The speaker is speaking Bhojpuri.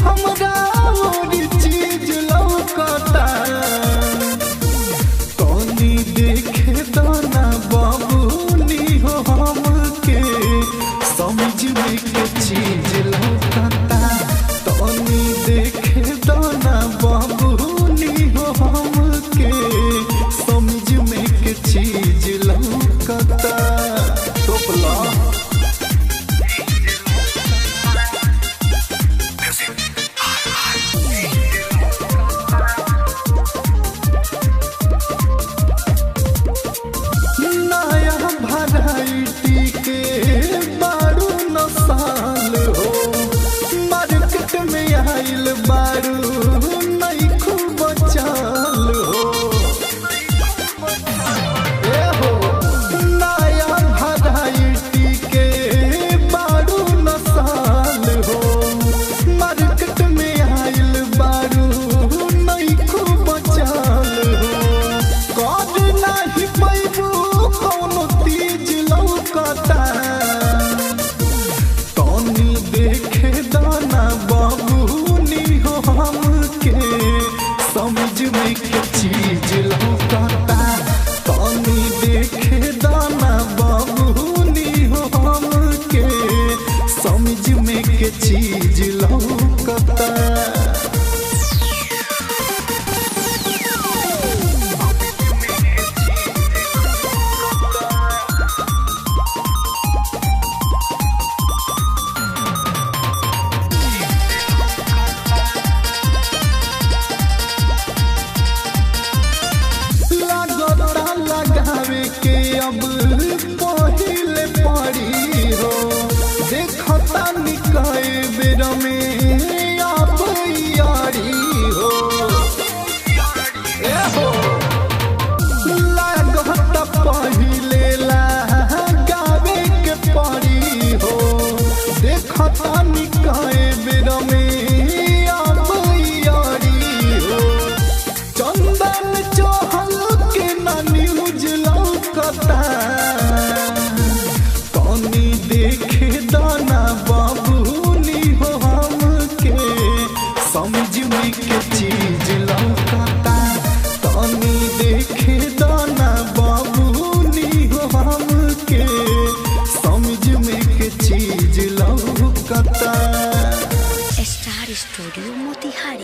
हमरा ओरी चीज लौकता। तनी देखे दाना बाबूनी हो हमके समझ में के चीज लौकता। तनी देखे दाना बाबूनी हो हमके समझ में के चीज लौकता। टोपला नया वैरायटी के बारू नसाल हो, मार्केट में आइल बारू नहीं खूब चाल हो। ए हो नया वैरायटी के बारू नसाल हो, मार्केट में आइल बारू नहीं खूब चाल हो। कर नाही पैबू कौनो तीज लौकता। तनी देखे दाना बाबूनी हो हमके समझ में के चीज लौकता। तनी देखे दाना बाबूनी हो हमके समझ में के चीज लौकता। लागता लगावे के अब पहिले पड़ी हो, देखता निकाय बेर में आप यारी हो। ए हो लागता पहिले लगावे के पड़ी हो, देखता निकाय बेर में आप यारी हो। चंदन चहल के ना न्यूज लौकता। तनी देखे दाना बाबूनी हो हमके समझ में के चीज लौकता। तनी देखे दाना बाबूनी हो हमके समझ में के चीज लौकता। Star studio Motihari.